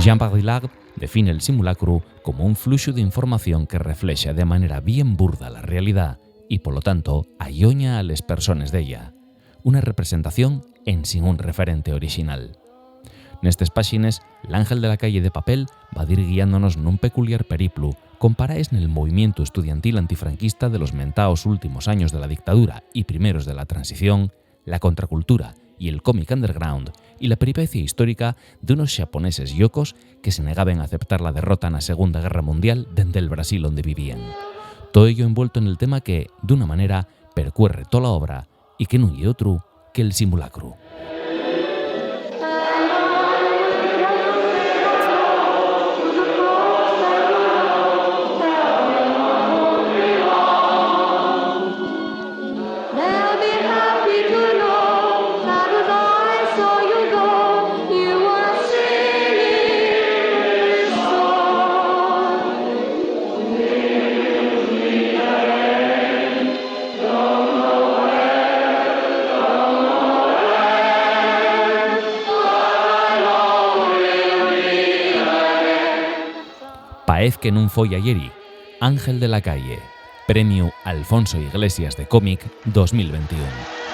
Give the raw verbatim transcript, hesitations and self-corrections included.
Jean Baudrillard define el simulacru como un fluxu d'información que reflexa de manera bien burda la realidá y, polo tanto, ayoña a les persones d'ella, una representación ensin un referente orixinal. Nestes páxines, L'Ángel de la Calle de papel va dir guiándonos nun peculiar periplu, con paraes nel movimientu estudiantil antifranquista de los mentaos últimos años de la dictadura y primeros de la transición, la contracultura y el cómic underground, y la peripecia histórica d'unos xaponeses llocos que se negaben a aceptar la derrota na Segunda Guerra Mundial dende el Brasil onde vivían. Todo ello envuelto nel tema que, d'una manera, percuerre tola obra y que nun ye otru que'l simulacru. They'll be happy to know that as I saw you go, you were singing this song. Paez que nun foi ayeri, Ángel de la Calle, Premiu Alfonso Iglesias de Cómic dos mil ventiún.